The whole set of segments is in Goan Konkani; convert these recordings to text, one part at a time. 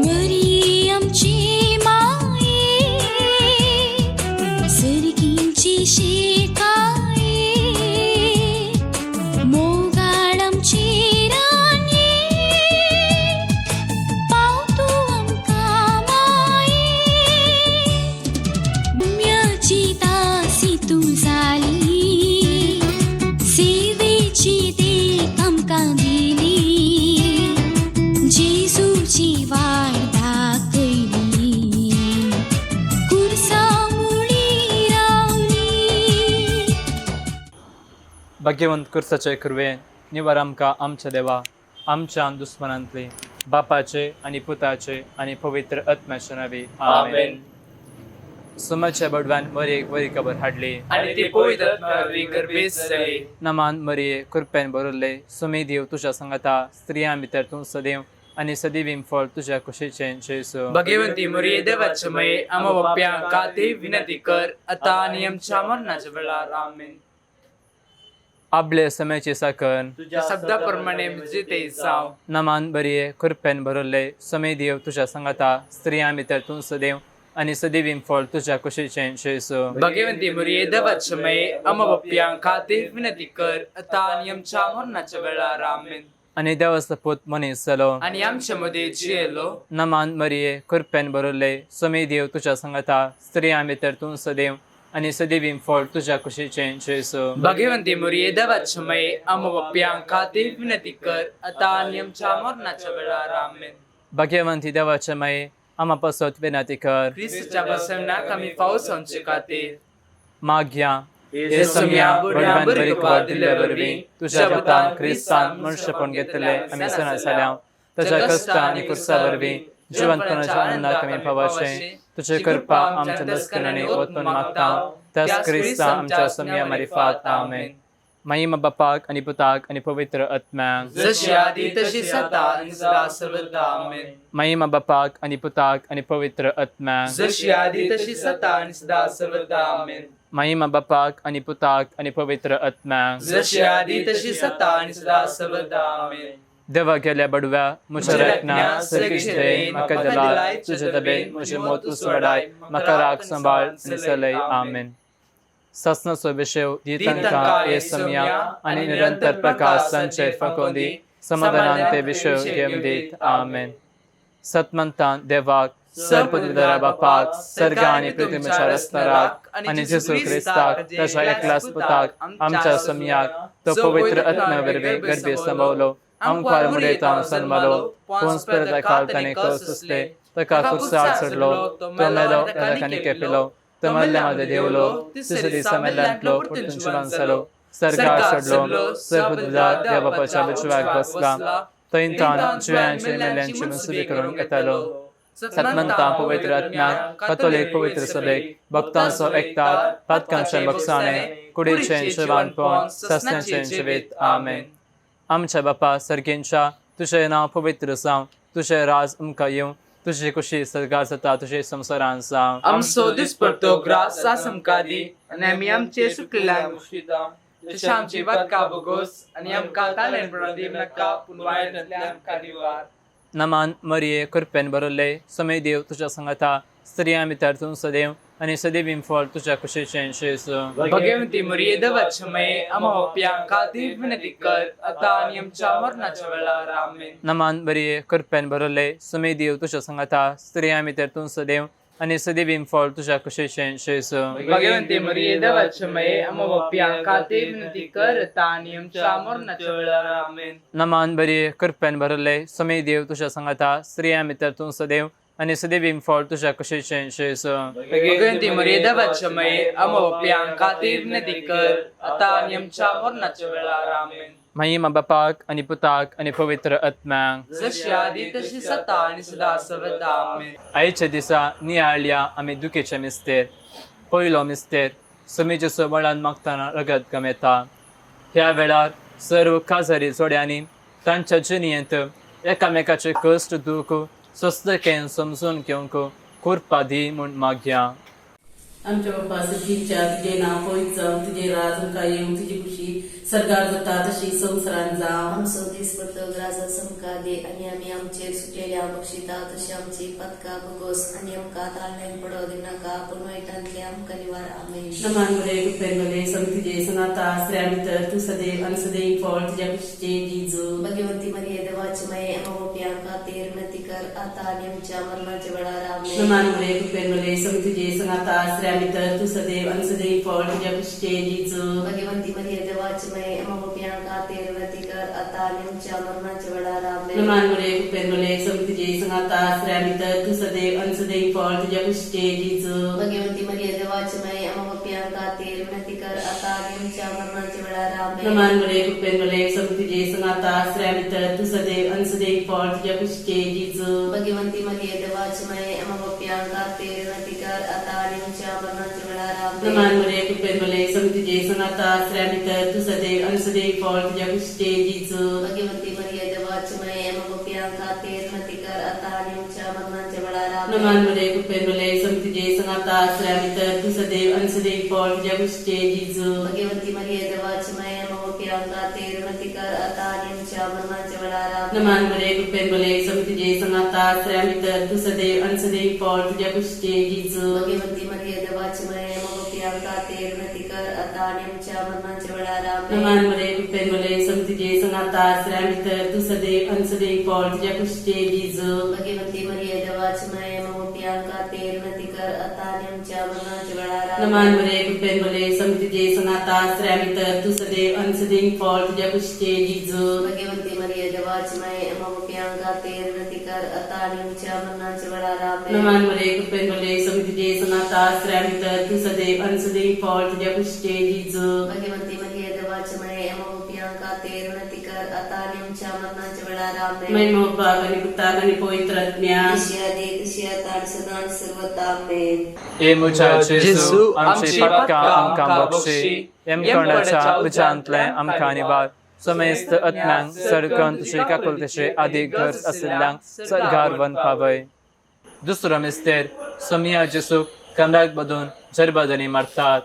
मरी आमची माये, सर्गींची शिकाये, मोगाळ आमची राणी, पाव तूं आमकां माये. पुण्याची दासी तूं जाली, सेवेची देख आमकां दिली, जेजूची वाट दाखयली, कुर्सा मुळी रावली. भाग्यवंत कुर्साचे कुरवे निवार आमकां आमच्या देवा आमच्या दुस्मनांतली, बापाचे आनी पुताचे आनी पवित्र आत्म्याचे नांवी, आमेन. समाजच्या बडव्यान मरयेक बरी खबर हाडली आणि ती पवित्र आत्म्या गर्भेस जाली. नमान मरिये, कृपेन भरले, सुमी देव तुझ्या संगता, स्त्रियां भितर तूं सदैव आनी सदैवीम फळ तुझ्या कुशीचें, जेजू. भगवंती मुरी, देवाच्या मये, आम्हा बाप्या खातीर विनंती कर, आता आणि आमच्या मरणाच्या वेळार. आमेन. आपले समयाची साखर तुझ्या शब्दाप्रमाणे म्हणजे ते जाव. नमान बरिये, कृपेन भरले, सुमी देव तुझ्या संगता, स्त्रियां भितर तूं सदैव आनी सदैवीम फळ तुझ्या कुशीचें, जेजू. भगवंती मुरी, देवाच्या मये, आम्हा बाप्या खातीर विनंती कर, आता आणि आमच्या मरणाच्या वेळार. आमेन. आनी देवाचो पूत मनीस जालो आणि आमच्या मध्ये जियेलो. नमान मरिये, कृपेन भरले, सुमी देव तुझ्या संगता, स्त्रियां भितर तूं सदैव आनी सदैवीम फळ तुझ्या कुशीचें, जेजू. भगवंती मुरी, देवाच्या मये, आम्हा बाप्या खातीर विनंती कर, आता आणि आमच्या मरणाच्या वेळार. आमेन. भाग्यवंती देवाच्या माये, आम्हा पासत विनंती कर. क्रिस्तच्या बसवण्याक आम्ही पावस आमचे खातीर. माग्या हे सम्या बडव्यान बरी खबर दिल्ले वरवीं तुझ्या पुतान क्रिस्तान मनुष्यपण घेतले आमी सणा जाल्या. ताच्या कश्टा आनी कुर्सा वरवीं जिवंतपणाच्या आनंदाक आमी पावाशे तुझे कृपा आमच्या दस्कनांनी ओतून मागता, त्याच क्रिस्ता आमच्या सम्या मारिफात. आमेन. महिमा बापाक आनी पुताक आनी पवित्र आत्म्याक, जशी आधी तशी सदा आणि सदा सर्वदा. आमेन. महिमा बापाक आनी पुताक आनी पवित्र आत्म्याक, जशी आधी तशी सदा आणि सदा सर्वदा. आमेन. महिमा बापाक आनी पुताक आनी पवित्र आत्म्याक, जशी आधी तशी सदा आणि सदा सर्वदा. आमेन. देवा गेल्या बडव्या, म्हज्या रत्ना सर्गीश दे म्हाका दलाल तुझे दबेन म्हजें मोत उसवडाय, म्हाका राग सांबाळ आनी चलय. आमेन. सासनाचो विशेव दी तांकां हे सम्या आनी निरंतर प्रकाश तांचेर फांकोवन दी, समाधानान ते विशेव घेवन दीत. आमेन. सतमंतान देवाक, सरपदवीधरा बापाक, सर्गा आनी पृथ्वीच्या रसणाराक आनी जेजू क्रिस्ताक ताच्या एकल्याच पुताक आमच्या सम्याक, तो पवित्र आत्म्या वरवीं गर्भे संभवलो, आमकां मुडेतान सन्मालो, पोन्स पिलाता खाल ताणें कस सोंसले, ताका कुर्सार चडलो, तो मेलो, ताका केपिलो, तो मल्ल्या मदें देंवलो, तिसऱ्या दिसा मेल्ल्यांतलो परतून जिवान जालो, सर्गार चडलो, सर्वपदवीधर देव बापाच्या उजव्याक बसला, थंय तान जिव्यांची मेल्ल्यांची मनसुबी करूंक येतालो. सतमंता पवित्र आत्म्याक, कथोलीक पवित्र सभेक, भक्तांचो एकतार, पातकांचें बक्षाणें, कुडीचें जिवानपण, सासण्याचें जिवीत. आमेन. आमच्या बापा सर्गेंच्या, तुजें नांव पवित्र जावं, तुजें राज आमकां येवं, तुजी कुशी सर्गार जाता तुजे संवसारान जावं. आमचो दिसपडतो ग्रास आमकां दी आनी आमी आमचे सुकलेल्यांक उशीता, तशें आमची वाटका भोगोस आनी आमकां तालें दी नाका, पूण वायटांतल्यान आमकां निवार. नमान मरिये, कृपेन भरले, समय देव तुझ्या संगता, स्त्रियां भितर तूं सदैव आनी सदैवीम फळ तुझ्या कुशीचें, जेजू. भगवंती मुरी, देवाच्या मये, आम्हा पाप्यां खातीर विनंती कर, आता आणि आमच्या मरणाच्या वेळार. आमेन. नमान बरिये, कृपेन भरले, समय देव तुझ्या संगता, स्त्रियां भितर तूं सदैव आनी सदैवीम फळ तुझ्या कुशीचें, जेजू. भगवंती मुरी, देवाच्या मये, आम्हा पाप्यां खातीर विनंती कर, आता आणि आमच्या मरणाच्या वेळार. आमेन. नमान बरिये, कृपेन भरले, समय देव तुझ्या संगता, स्त्रियां भितर तूं सदैव आनी सदैवीम फळ तुझ्या कुशीचें, जेजू. भगवंती मुरी, देवाच्या मये, आम्हा पाप्यां खातीर विनंती कर, आता आणि आमच्या मरणाच्या वेळार. आमेन. महिमा बापाक आनी पुताक आनी पवित्र आत्म्याक, जशी आधी तशी सदा आणि सदा सर्वदा. आमेन. आयच्या दिसा नियाळया आमी दुखेचे मिस्तेर. पयलो मिस्तेर, समीजेचो बळान मागतना रगत गमेता. ह्या वेळार सर्व काजारी जोड्यांनी तांच्या जिणेंत एकामेकाचे कश्ट दूख सोंसतकेन समजून घेवंक कुरपा दी म्हूण मागया. आमच्या बाप्पा सजीच्या तुझे नाव पवित्र जावं, तुझे राज आमकां येवं, तुजी खुशी सरकार जाता तशी संवसारान जावं. आमचो दिसपट्टो ग्रास आमकां दी आनी आमी आमचेर सुटलेल्या बक्षिता तशी आमची पदकां भोगोस आनी आमकां ताळण्यान पडो दिनाका पूण वायटांतले आमकां निवार. आमेन. नमान मरे कृपेन भरले संग तुझे संगाता स्त्रिया भितर तूं सदैव आनी सदैव फळ तुज्या कुशीचे जेजू. भगवंती मरिये देवाची माये आमच्या खातीर विनंती कर आता आनी आमच्या मरणाच्या वेळार. आमेन. नमान मरे कृपेन भरले संग तुझे संगाता स्त्रिया भितर तूं सदैव आनी सदैव फळ तुज्या कुशीचे जेजू. भगवंती मरिये देवाची माये आमच्या खातीर विनंती कर आता आनी आमच्या मरणाच्या वेळार. आमेन. नमान मरे कृपेन भरले संग तुझे संगाता स्त्रिया भितर तूं सदैव आनी सदैव फळ तुज्या कुशीचे जेजू. भगवंती मरिये देवाची माये आमच्या खातीर विनंती कर आता आनी आमच्या मरणाच्या वेळार. आमेन. नमान मरे कृपेन भरले संग तुझे संगाता स्त्रिया भितर तूं सदैव आनी सदैव फळ तुज्या कुशीचे जेजू. भगवंती मरिये देवाची माये आमच्या खातीर विनंती कर आता आनी आमच्या मरणाच्या वेळार. आमेन. नमान मरे कृपेन भरले संग तुझे संगाता स्त्रिया भितर तूं सदैव आनी सदैव फळ तुज्या कुशीचे जेजू. भगवंती मरिये देवाची माये आमच्या खातीर विनंती कर आता आनी आमच्या मरणाच्या वेळार. आमेन. नमान मरे कृपेन भरले संग तुझे संगाता स्त्रिया भितर तूं सदैव आनी सदैव फळ तुज्या कुशीचे जेजू. भगवंती मरिये देवाची माये आमच्या खातीर विनंती कर आता आनी आमच्या मरणाच्या वेळार. आमेन. नमान मरे कृपेन भरले संग तुझे संगाता स्त्रिया भितर तूं सदैव आनी सदैव फळ तुज्या कुशीचे जेजू. भगवंती मरिये देवाची माये आमच्या खातीर विनंती कर आता आनी आमच्या मरणाच्या वेळार. आमेन. नमान मरे कृपेन भरले संग तुझे संगाता स्त्रिया भितर तूं सदैव आनी सदैव फळ तुज्या कुशीचे जेजू. भगवंती मरिये देवाची माये आमच्या खातीर विनंती कर आता आनी आमच्या मरणाच्या वेळार. आमेन. नमान मरे कृपेन भरले संग तुझे संगाता स्त्रिया भितर तूं सदैव आनी सदैव फळ तुज्या कुशीचे जेजू. भगवंती मरिये देवाची माये आमच्या खातीर विनंती कर आता आनी आमच्या मरणाच्या वेळार. आमेन. नमान मरे कृपेन भरले संग तुझे संगाता स्त्रिया भितर तूं सदैव आनी सदैव फळ तुज्या कुशीचे जेजू. भगवंती मरिये देवाची माये आमच्या खातीर विनंती कर आता आनी आमच्या मरणाच्या वेळार. आमेन. महिमा बाप आनी पुताक आनी पवित्र आत्म्या. जशी आदी तशी आता आणि सदा आणि सर्वत्र. आमेन. ए म्हज्या जेजू, आमची पातकां आमकां बक्षी, यमकर्णाच्या उज्यांतलें आमकां निवार, समेस्त आत्म्यांक सरकन तुजी काकुळटेचे आदी गरज आशिल्ल्यांक सरगार वन पावय. दुसरो मिस्तेर, सोमिया जेसूक कमराक बदून जरबादनी मारतात.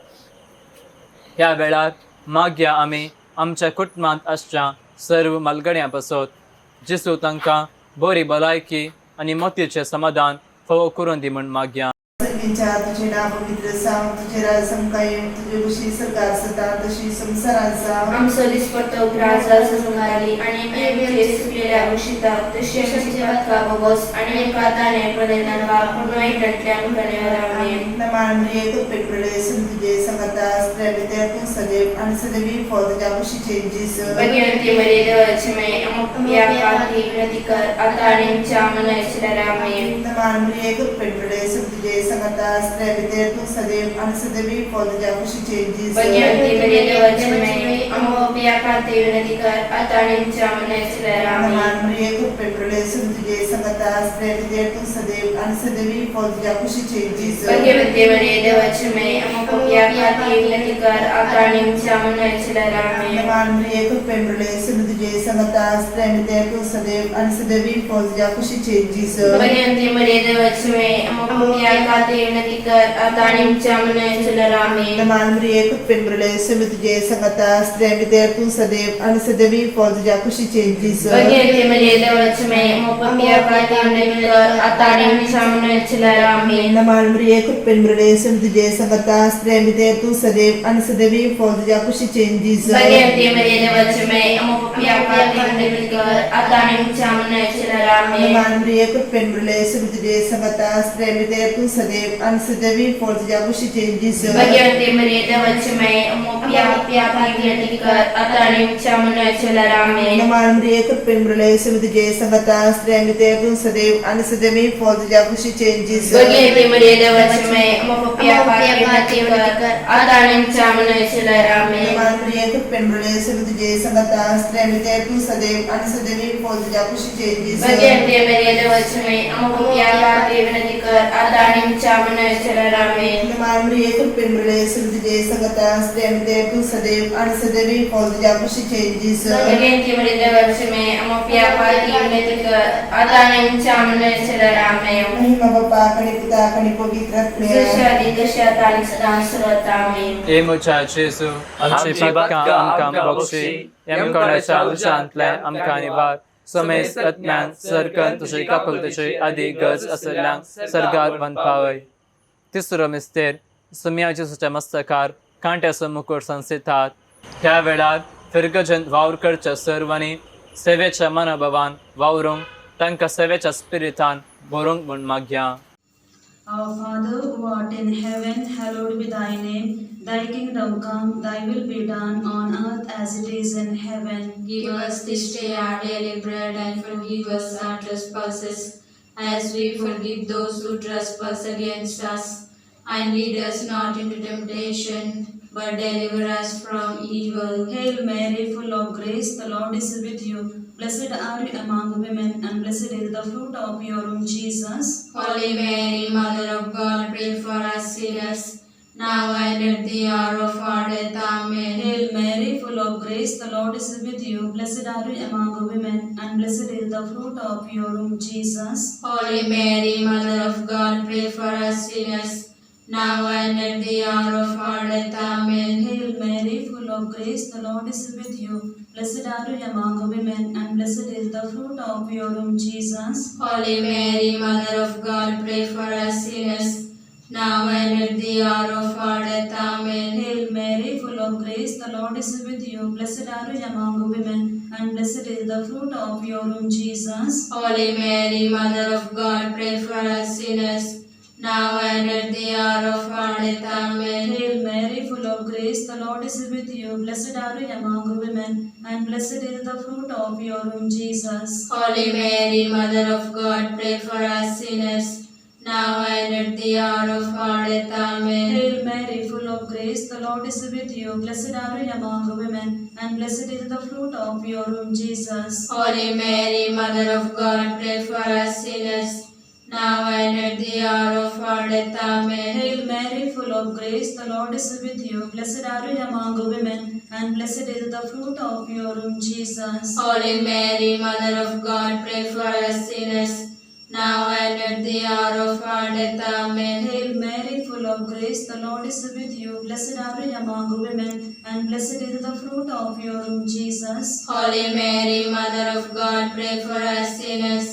ह्या वेळार मागया आमी आमच्या कुटुंबांत आसच्या सर्व मालगड्यां पासत जेसू तांकां बरी भलायकी आनी मोतीचें समाधान फावो करून दी म्हूण मागया. सर्गीच्या तुझे नाव पवित्र जावं, तुझे राज आमकां येवं, तुजे कुशी सरकार जाता तशी संवसारांत जावं. आमचो दिसपट्टो ग्रास संघाली आणि आमचे सुकलेल्या औषधा तशी आमची पातकां भोगोस आनी आमकां ताणें प्रदेनान वा पूण वायटांतल्या आमकां निवार. आमेन. नमान मरिये कृपेन भरले संग तुझे संगाता स्त्रिया भितर तूं सदैव आनी सदैव फळ तुज्या कुशीचे जेजू. भगवंती मरिये देवाची माये आमच्या खातीर विनंती कर आता आनी आमच्या मरणाच्या वेळार. आमेन. नमान मरिये कृपेन भरले संग तुझे संगाता स्त्रिया भितर तूं सदैव आनी सदैव फळ तुज्या कुशीचे जेजू. भगवंती मरिये देवाची माये आमच्या खातीर विनंती कर आता आनी आमच्या मरणाच्या वेळार. आमेन. नमान मरिये कृपेन भरले संग तुझे संगाता स्त्रिया भितर तूं सदैव आनी सदैव फळ तुज्या कुशीचे जेजू. भगवंती मरिये देवाची माये आमच्या खातीर विनंती कर आता आनी आमच्या मरणाच्या वेळार. आमेन. नमान मरिये कृपेन भरले संग तुझे संगाता स्त्रिया भितर तूं सदैव आनी सदैव फळ तुज्या कुशीचे जेजू. भगवंती मरिये देवाची माये आमच्या खातीर विनंती कर आता आनी आमच्या मरणाच्या वेळार. आमेन. नमान मरिये कृपेन भरले संग तुझे संगाता स्त्रिया भितर तूं सदैव आनी सदैव फळ तुज्या कुशीचे जेजू. भगवंती मरिये देवाची माये आमच्या खातीर विनंती कर आता आनी आमच्या मरणाच्या वेळार. आमेन. नमान मरिये कृपेन भरले संग तुझे संगाता स्त्रिया भितर तूं सदैव आनी सदैव फळ तुज्या कुशीचे जेजू. भगवंती मरिये देवाची माये आमच्या खातीर विनंती कर आता आनी आमच्या मरणाच्या वेळार. आमेन. नमान मरिये कृपेन भरले संग तुझे संगाता स्त्रिया भितर तूं सदैव आनी सदैव फळ तुज्या कुशीचे जेजू. भगवंती मरिये देवाची माये आमच्या खातीर विनंती कर आता आनी आमच्या मरणाच्या वेळार. आमेन. नमान मरिये कृपेन भरले संग तुझे संगाता स्त्रिया भितर तूं सदैव आनी सदैव फळ तुज्या कुशीचे जेजू. भगवंती मरिये देवाची माये आमच्या खातीर विनंती कर आता आनी आमच्या मरणाच्या वेळार. आमेन. नमान मरिये कृपेन भरले संग तुझे संगाता स्त्रिया भितर तूं सदैव आनी सदैव फळ तुज्या कुशीचे जेजू. भगवंती मरिये देवाची माये आमच्या खातीर विनंती कर आता आनी आमच्या मरणाच्या वेळार आमेन. नमान मरिये, कृपेन भरलेले, तुझे संगता स्त्रियांमध्ये तू सदैव आणि सदैवी फळ तुझ्या कुशीचे जेजू. भगवंती मरिये देवाची माय, आमच्या पापी विनंती कर आता आनी आमच्या मरणाच्या वेळार आमेन. महिमा बाप्पा आणि पिता आणि पवित्र आत्म्या. जशा आधी तशा आता आणि सदा सर्वत्र आमेन. हे मुच्या जेजू, आमची पदकां आमकां बक्षी, यमकोणाच्या उज्यांतलें आमकां निवार. समेस्त अज्ञान सरकन तुझे काकुलतेची आदी गरज आशिल्ल्यांक सर्गार वन पावय. तिसरो मिस्तेर, सुम्या जेजूच्या मस्तकार कांट्याचो मुकुट संसितात. ह्या वेळार फिर्गजन वावर करच्या सर्वांनी सेवेच्या मनोभावान वावरूंक तांकां सेवेच्या स्पिरितान भरूंक म्हूण मागया. Our Father who art in heaven, hallowed be thy name. Thy kingdom come, thy will be done on earth as it is in heaven. Give us this day our daily bread, and forgive us our trespasses, as we forgive those who trespass against us. And lead us not into temptation, but deliver us from evil. Hail Mary, full of grace, the Lord is with you. Blessed are you among women, and blessed is the fruit of your womb, Jesus. Holy Mary, Mother of God, pray for us sinners, now and at the hour of our death. Amen. Hail Mary, full of grace, the Lord is with you. Blessed are you among women, and blessed is the fruit of your womb, Jesus. Holy Mary, Mother of God, pray for us sinners, now and at the hour of our death. Amen. Hail Mary, full of grace, the Lord is with you. Blessed are you among women, and blessed is the fruit of your womb, Jesus. Holy Mary, Mother of God, pray for us sinners, now and at the hour of our death. Amen. Hail Mary, full of grace, the Lord is with you. Blessed are you among women, and blessed is the fruit of your womb, Jesus. Holy Mary, Mother of God, pray for us sinners, now and at the hour of our death. Amen. Hail Mary, full of grace, the Lord is with you. Blessed are you among women, and blessed is the fruit of your womb, Jesus. Holy Mary, Mother of God, pray for us sinners, now and at the hour of our death. Amen. Hail Mary, full of grace, the Lord is with you. Blessed are you among women, and blessed is the fruit of your womb, Jesus. Holy Mary, Mother of God, pray for us sinners, now and at the hour of our death. Amen. Hail Mary, full of grace, the Lord is with you. Blessed are you among women, and blessed is the fruit of your womb, Jesus. Holy Mary, Mother of God, pray for us sinners, now and at the hour of our death. Amen. Hail Mary, full of grace, the Lord is with you. Blessed are you among women, and blessed is the fruit of your womb, Jesus. Holy Mary, Mother of God, pray for us sinners,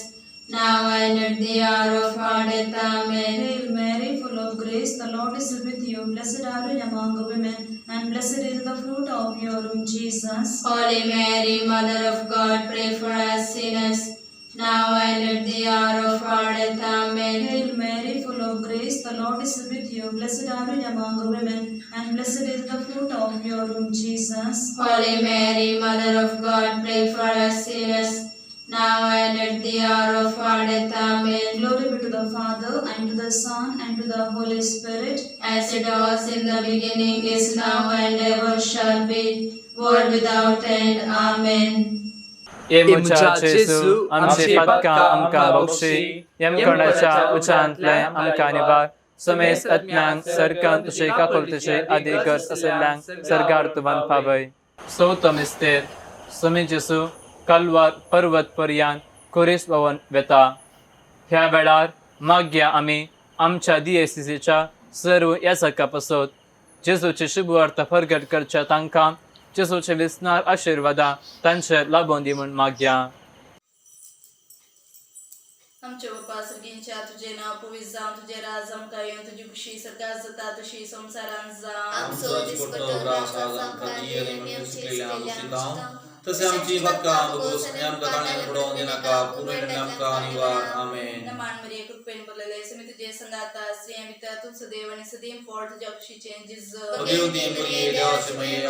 now and at the hour of our death. Amen. Hail Mary, full of grace, the Lord is with you. Blessed are you among women, and blessed is the fruit of your womb, Jesus. Holy Mary, Mother of God, pray for us sinners, now and at the hour of our death. Amen. Hail Mary, full of grace, the Lord is with you. Blessed are you among women, and blessed is the fruit of your womb, Jesus. Holy Mary, Mother of God, pray for us sinners, now and at the hour of our death. Amen. Glory be to the Father, and to the Son, and to the Holy Spirit. As it was in the beginning, is now, and ever shall be, world without end. Amen. हे मुच्या जेजू, आमची पदकां आमकां बक्षी, यमकोणाच्या उच्चांतलें आमकां निवार. समेस्त अज्ञान सरकन तुझे काकुलतेचे आदी गरज आशिल्ल्यांक सर्गार तुवन पावय. चवथो मिस्तेर, सुमी जेजू कलवार पर्वत पर्यान खुरीस भवन वेता. ह्या वेळार मागया आमी आमच्या दियेसीच्या सर्व यासका पासत जेजूचे शुभवार्ता प्रगट करच्या तांकां जेजूचे विस्नार आशिर्वादा तांचे लाभोन दी म्हूण मागया. आमच्या बापा सर्गींच्या, तुझे नाव पवित्र जावं, तुझे राज आमकां येवं, तुजी खुशी सर्गात जाता तशी संवसारांत जावं. आमचो दिसपट्टो ग्रास आज आमकां दी आनी आमी चुकलेल्या बक्षितांव तसे आमची पदकां बगोस आनी आमकां ताणें पडोवन दिनाका, पूण आमकां निवार. आमेन. नमान मरिये, कृपेन भरलेले, समी तुझे संगाता, स्त्रियां भितर तूं सदैव आनी सदैव फळ तुज्या कुशीचें जेजू. भगवती मरिये, देवाची माये,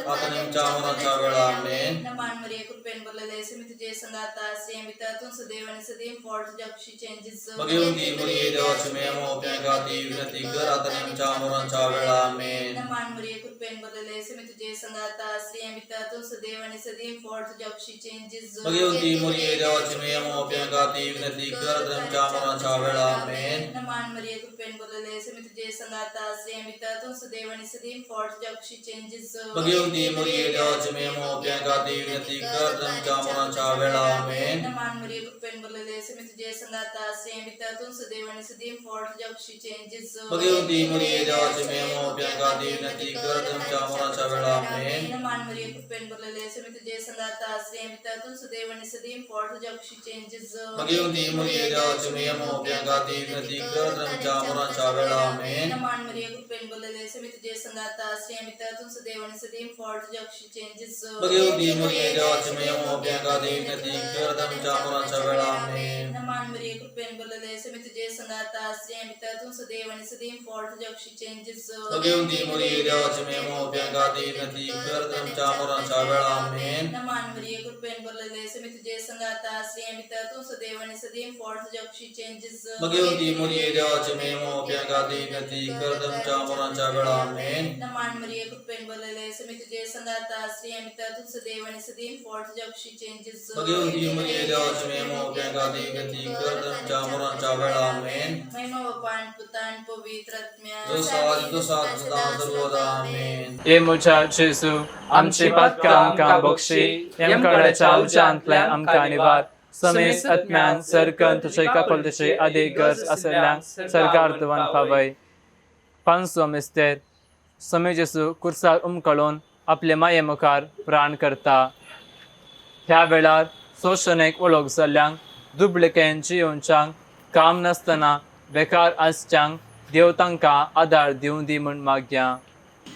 आता आमच्या मरणाच्या वेळा. आमेन. नमान मरिये, कृपेन भरलेले, समी तुझे संगाता, स्त्रियां भितर तूं सदैव आनी सदैव फळ तुज्या कुशीचें जेजू. भगवती मरिये, देवाची माये, आमच्या विनंती कर, आता आमच्या मरणाच्या वेळा. आमेन. नमान मरिये, कृपेन भरलेले, समी तुझे संगाता, स्त्रियां भितर भितर तूं सदैव आनी सदीं फळ तुज्या कुशीचें जेजू. भगवती मुरिये देवाची मेय मोप्यांका ती विनंती कर आमच्या मरणाच्या वेळा आमेन. नमान मरिये कृपेन भरलेले समी तुझे संगाता स्त्रियां भितर तूं सदैव आनी सदीं फळ तुज्या कुशीचें जेजू. भगवती मुरिये देवाची मेय मोप्यांका ती विनंती कर आमच्या मरणाच्या वेळा आमेन. नमान मरिये कृपेन भरलेले समी तुझे संगाता स्त्रियां भितर तूं सदैव आनी सदीं फळ तुज्या कुशीचें जेजू. भगवती मुरिये देवाची मेय मोप्यांका ती विनंती कर आमच्या मरणाच्या वेळा आमेन. नमान मरिये कृपेन भरलेले समी तुझे संगाता स्त्रियां भितर तूं सदैव आनी सदीं फळ तुज्या कुशीचें जेजू. भगवती मुरिये देवाची मेय मोप्यांका ती विनंती कर आमच्या मरणाच्या वेळा आमेन. नमान मरिये कृपेन भरलेले समी तुझे संगाता स्त्रियां भितर तूं सदैव आनी सदीं फळ तुज्या कुशीचें जेजू. भगवती मुरिये देवाची मेय मोप्यांका ती विनंती कर आमच्या मरणाच्या वेळा आमेन. नमान मरिये कृपेन भरलेले समी तुझे संगाता स्त्रियां भितर तूं सदैव आनी सदीं फळ तुज्या कुशीचें जेजू. भगवती मुरिये देवाची मेय मोप्यांका ती विनंती कर आमच्या मरणाच्या वेळा आमेन. नमान मरिये कृपेन भरलेले समी तुझे संगाता स्त्रियां भितर तूं सदैव आनी सदीं फळ तुज्या कुशीचें जेजू. भगवती मुरिये देवाची मेय मोप्यांका ती विनंती कर आमच्या मरणाच्या वेळा आमेन. नमान मरिये कृपेन भरलेले समी तुझे संगाता स्त्रियां भितर तूं सदैव आनी सदीं फळ तुज्या कुशीचें जेजू. भगवती मुरिये देवाची मेय मोप्यांका ती विनंती कर आमच्या मरणाच्या वेळा आमेन. महिमा बापान पुतान पवित्र आत्म्या. जसा आदी तसा सदा सर्वदा आमेन. हे म्हज्या जेजू, आमची पातकां आमकां बक्षी, येमकड्याच्या उज्यांतल्यान आमकां निवार, समेस आत्म्यान सरकन तुजे काकुळटेची आदी गरज आसल्ल्यांक सरकार तुवन पावय. पांचवो मिस्तेर, स्वामी जेजू कुर्सार उमकळून आपले माये मुखार प्राण करता. ह्या वेळार शोशणेक वळख जाल्ल्यांक, दुबळकेन जियोवच्यांक, काम नासतना बेकार आसच्यांक देव तांकां आदार दिवं दी म्हूण मागया.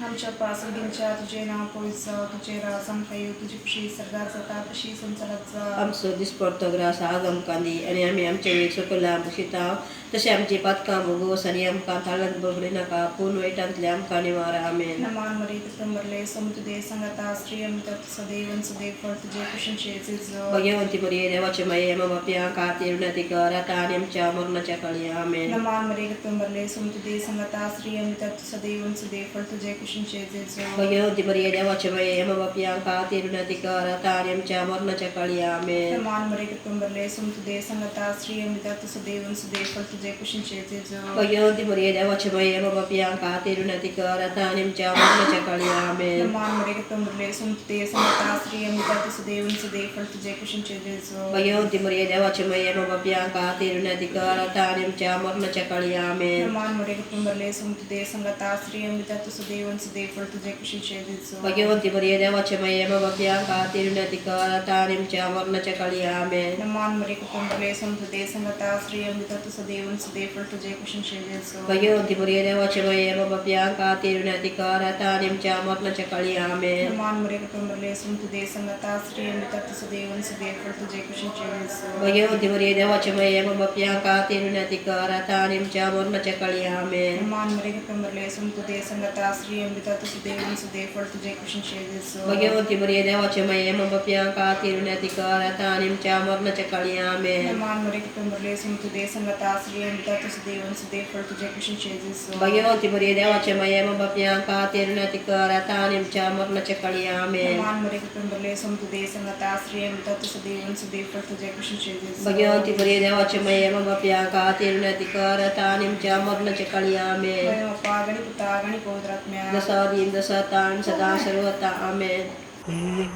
आमच्या पासगींच्या तुझे नाव पवित्र जावं, तुझे राज आमकां येवं, तुजी खुशी सर्गात जाता तशी संवसारात जावं. आमचो दिसपडतो ग्रास आज आमकां दी आनी आमी आमचे वेळ सकयला बशिता तशें आमची पातकां भोगोस आनी आमकां ताळांत बगडी नाका पूण वायटांतले आमकां निवार आमेन. नमान मरिये कृपेन भरलेले स्वामी तुझे संगाता स्त्रियां भितर तूं सदैव आनी सदैव फळ तुझे कुशीचें जेजू. भगवंती मरिये देवाचे माये बाप्या खातीर विनंती कर आता आनी आमच्या मरणाच्या काळी आमेन. नमान मरिये कृपेन भरलेले स्वामी तुझे संगाता स्त्रियां भितर तूं सदैव आनी सदैव फळ तुझे कुशीचें जेजू. भगवंती मरिये देवाचे माये बाप्या खातीर विनंती कर आता आनी आमच्या मरणाच्या काळी आमेन. नमान मरिये कृपेन भरलेले स्वामी तुझे संगाता स्त्रियां भितर तूं सदैव आनी सदैव फळ तुझे कुशीचें जेजू. भगवंती मरिये देवाचे माये बाप्या खातीर विनंती कर आता आनी आमच्या मरणाच्या काळी आमेन. नमान मरिये कृपेन भरलेले स्वामी तुझे संगाता स्त्रियां भितर तूं सदैव आनी सदैव फळ तुझे कुशीचें जेजू. भगवंती मरिये देवाचे माये बाप्या खातीर विनंती कर आता आनी आमच्या मरणाच्या काळी आमेन. नमान मरिये कृपेन भरलेले स्वामी तुझे संगाता स्त्रियां भितर तूं सदैव आनी सदैव फळ तुझे कुशीचें जेजू. भगवंती मरिये देवाचे माये बाप्या खातीर विनंती कर आता आनी आमच्या मरणाच्या काळी आमेन. नमान मरिये कृपेन भरलेले स्वामी तुझे संगाता स्त्रियां भितर तूं सदैव आनी सदैव फळ तुझे कुशीचें जेजू. भगवंती मरिये देवाचे माये बाप्या खातीर विनंती कर आता आनी आमच्या मरणाच्या काळी आमेन. नमान मरिये कृपेन भरलेले स्वामी तुझे संगाता स्त्रियां भितर तूं सदैव आनी सदैव फळ तुझे कुशीचें जेजू. भगवंती मरिये देवाचे माये बाप्या खातीर विनंती कर आता आनी आमच्या मरणाच्या काळी आमेन. नमान मरिये कृपेन भरलेले स्वामी तुझे संगाता स्त्रियां भितर तूं सदैव आनी सदैव फळ तुझे कुशीचें जेजू. भगवंती मरिये देवाचे माये बाप्या खातीर विनंती कर आता आनी आमच्या मरणाच्या काळी आमेन. नमान मरिये कृपेन भरलेले स्वामी तुझे संगाता स्त्रियां भितर तूं सदैव आनी सदैव फळ तुझे कुशीचें जेजू. भगवंती मरिये देवाचे माये बाप्या खातीर विनंती कर आता आनी आमच्या मरणाच्या काळी आमेन. नमान मरिये कृपेन भरलेले स्वामी तुझे संगाता स्त्रियां भितर तूं सदैव आनी सदैव फळ तुझे कुशीचें जेजू. भगवंती मरिये देवाचे माये बाप्या खातीर विनंती कर आता आनी आमच्या मरणाच्या काळी आमेन. महिमा बापा गणी पुता गणी पवित्र आत्म्या. जसा आदीन तसा आता आणि सदा सर्वता आमेन.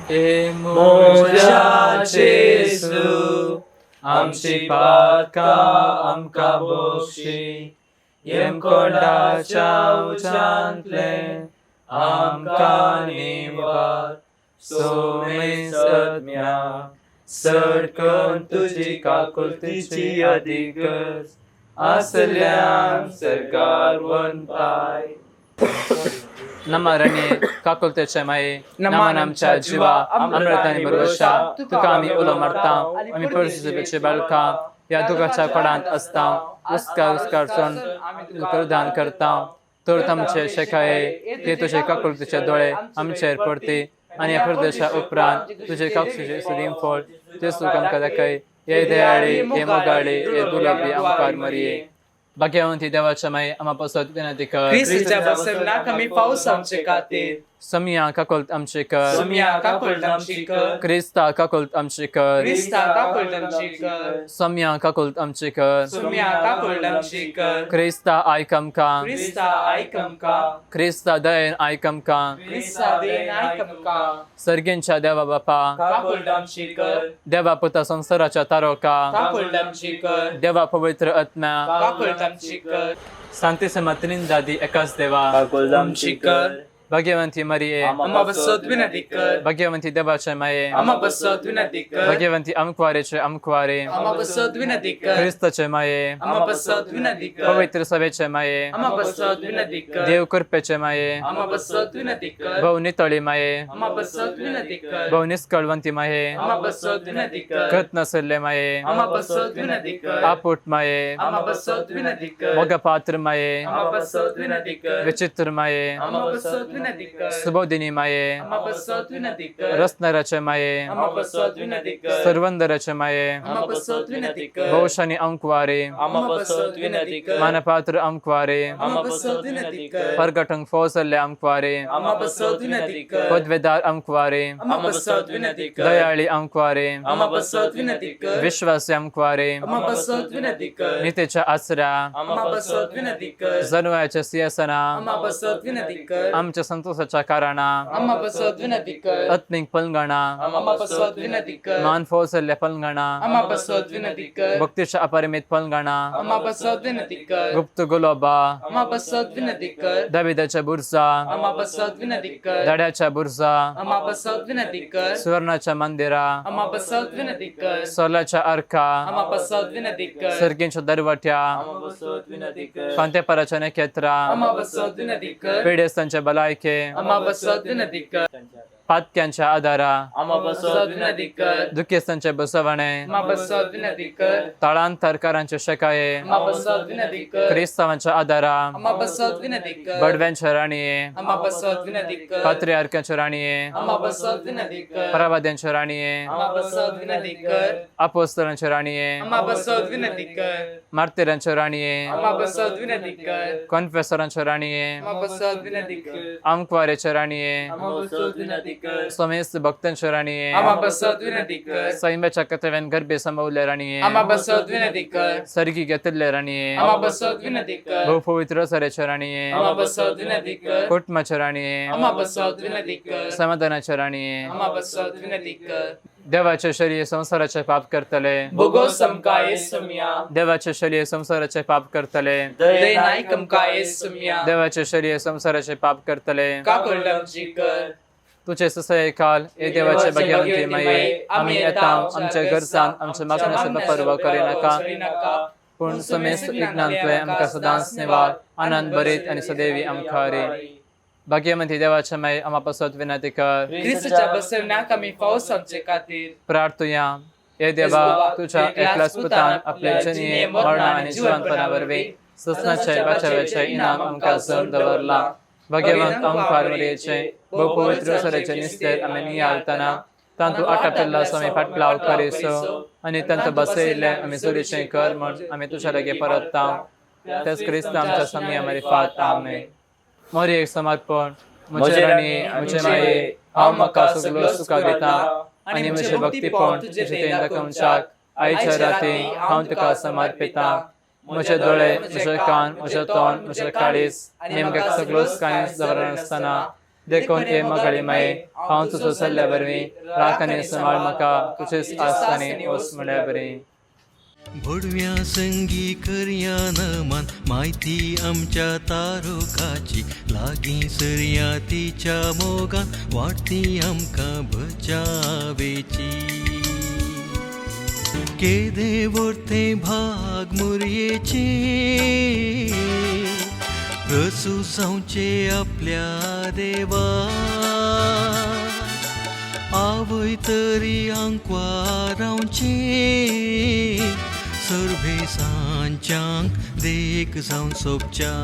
हे म्हज्या जेजू, आमची पातकां आमकां बक्षी, येमकोंडाच्या उज्यांतलें आमकां निवार, सोमेस आत्म्या सडकन तुजी काकुळटीची आदी गरज आसल्यांक सरकार वनपाय. नमरणे काकुळतेचे माये, नमन आमच्या जिवा अमृतानी भरवशा, तुका आमी उलो मारता, आमी परिस्थितीचे बाळकां ह्या दुखाच्या कोडांत आसता, हुस्कार हुस्कार सोन तुका करता, तर आमचे शेखाये ते तुजे काकुळतेचे दोळे आमचेर पडती आनी ह्या प्रदेशा उपरांत तुजे काकुळतेचे सदीं फळ जेजू आमकां दाखय. हे दयाळी, हे मोगाळी, हे दुर्लभी आमकार मरिये. भाग्यवंती देवाच्या माये, आम्हा पासत विनंती कर. क्रिस्ताच्या पासून नाका आमी पावस आमचे खातीर. सोमया काकोलत आमची कर. सोमया काकोलत आमची कर. क्रिस्ता काकोलत आमची कर. क्रिस्ता काकोलत आमची कर. सोमया काकोलत आमची कर. सोमया काकोलत आमची कर. क्रिस्ता आयक आमकां. क्रिस्ता आयक आमकां. क्रिस्ता दयेन आयक आमकां. क्रिस्ता दयेन आयक आमकां. सर्गेंच्या देवा बापा काकोलत आमची कर. देवा पुता संवसाराच्या तारोका काकोलत आमची कर. देवा पवित्र आत्म्या काकोलत आमची कर. सांतिसमा त्रिनदादी एकाच देवा काकोलत आमची कर. भाग्यवंती मरिये आम्हा बसत विनंती कर. भाग्यवंती देवाचे माये आम्हा बसत विनंती कर. भाग्यवंती आमकुवारेचे आमकुवारे आम्हा बसत विनंती कर. क्रिस्ताचे माये आम्हा बसत विनंती कर. पवित्र सभेचे माये आम्हा बसत विनंती कर. देव कृपेचे माये आम्हा बसत विनंती कर. भौ नितळी माये आम्हा बसत विनंती कर. भौ निष्कळवंती माये आम्हा बसत विनंती कर. कृत नसले माये आम्हा बसत विनंती कर. आपुट माये आम्हा बसत विनंती कर. मोगपात्र माये आम्हा बसत विनंती कर. विचित्र माये आम्हा बसत विनंती कर. सुबोधिनी माये आम्हा बसत विनंती कर. रसनराचे माये आम्हा बसत विनंती कर. सर्वंदराचे माये आम्हा बसत विनंती कर. बहुशानी अंकवारे आम्हा बसत विनंती कर. मानपात्र अंकवारे आम्हा बसत विनंती कर. परगटंग फौसल्य अंकवारे आम्हा बसत विनंती कर. पदवेदार अंकवारे आम्हा बसत विनंती कर. दयाळी अंकवारे आम्हा बसत विनंती कर. विश्वासी अंकवारे आम्हा बसत विनंती कर. नितेच्या आसरा आम्हा बसत विनंती कर. जनुयाच्या सिंहासना आम्हा बसत विनंती कर. आमच्या संतोषाच्या कारणा आम्हा बसत विनंती कर. आत्मिक पलंगणा आम्हा बसत विनंती कर. मान फौसल्य पलंगणा आम्हा बसत विनंती कर. भक्तीच्या अपरिमित पलंगणा आम्हा बसत विनंती कर. गुप्त गुलाबा आम्हा बसत विनंती कर. दाविदाच्या बुरजा आम्हा बसत विनंती कर. धड्याच्या बुरजा आम्हा बसत विनंती कर. सुवर्णाच्या मंदिरा आम्हा बसत विनंती कर. सोलाच्या अर्का आम्हा बसत विनंती कर. सर्गींच्या दरवट्या आम्हा बसत विनंती कर. फांतेपराच्या नखेत्रा आम्हा बसत विनंती कर. पिडेस्तांच्या भलायके आम्हा बसत विनंती कर. पातक्यांच्या आधारा आम्हा बसत विनंती कर. दुखेस्तांचे बसवणे आम्हा बसत विनंती कर. तळांतरकारांचे शकाये आम्हा बसत विनंती कर. क्रिस्तावांच्या आधारा आम्हा बसत विनंती कर. बडव्यांच्या राणये आम्हा बसत विनंती कर. पात्रियार्कांच्या राणये आम्हा बसत विनंती कर. परावाद्यांच्या राणये आम्हा बसत विनंती कर. अपोस्तलांच्या राणये आम्हा बसत विनंती कर. मार्तीरांच्या राणये आम्हा बसत विनंती कर. कॉन्फेसरांच्या राणये आम्हा बसत विनंती कर. आमकुवारेच्या राणये आम्हा बसत विनंती कर. समेस्त भक्तांच्या राणये आम्हा बसत विनंती कर. सैम्याच्या कर्तव्यान गर्भे संभवले राणये आम्हा बसत विनंती कर. सर्गी घेतले राणये आम्हा बसत विनंती कर. बहुपवित्र सरेच्या राणये आम्हा बसत विनंती कर. कुटुंबाच्या राणये आम्हा बसत विनंती कर. समाधानाच्या राणये आम्हा बसत विनंती कर. देवाचे शरीर संसाराचे पाप करतले भोगोस आमकां येसुम्या. देवाचे शरीर संसाराचे पाप करतले दयेन आयक आमकां येसुम्या. देवाचे शरीर संसाराचे पाप करतले काकुळट आमची कर. तुझे ससये काल हे देवाचे भाग्यवंती माये आम्ही येता आमच्या गरजान आमच्या मागण्याचे पर्वा करिनाका पूण समेस्त विघ्नांतले आमकां सदांच निवार आनंद भरीत आनी सदैवी आमकां रे. भाग्यवंती देवाचे माये आम्हा पासत विनंती कर. क्रिस्ताच्या बसवण्याक आमी फावस आमचे खातीर प्रार्थुया. हे देवा तुझ्या एकल्याच पुतान आपले जनिये मरण आनी जिवंतपणा वरवीं ससनाचे बचावाचे इनाम आमकां जम दवरला. भाग्यवंत आमकार मरियेचे बहुपवित्र सरेचे निस्तेर आमी नियाळतना तांतू आटापिल्लो आमी फाटलाव करिसो आनी तांतू बसयिल्लें आमी सुरीचें कर म्हूण आमी तुज्या लागीं परतता. तेच क्रिस्त आमच्या सम्या मारिफात. आमेन. मोरयेक समर्पण. म्हजे राणी म्हजे माये हांव म्हाका सगळो सुखा दिता आनी म्हजें भक्तीपण तुजें तें दाखोवच्याक आयच्या राती हांव तुका समर्पिता. म्हजे दोळे म्हजे कान म्हजें तोंड म्हजें काळीज नेमक्याक सगळोच कांयच दवरनासतना देखून हे मगाळी माये हांव तुजो सल्ल्या वरवीं राख आनी सांबाळ म्हाका तुजेच आस आनी ओस म्हळ्यार बरी. भोडव्या संगी करया नमान माहिती आमच्या तारुकाची लागीं सरया तिच्या मोगान वाडती आमकां बचावेची. केदे वर्ते भाग मुरयेचे प्रसू जावचे आपल्या देवा आवय तरी आंकवा रावचे सर्वे सांच्यांक देख जावन सोबच्या.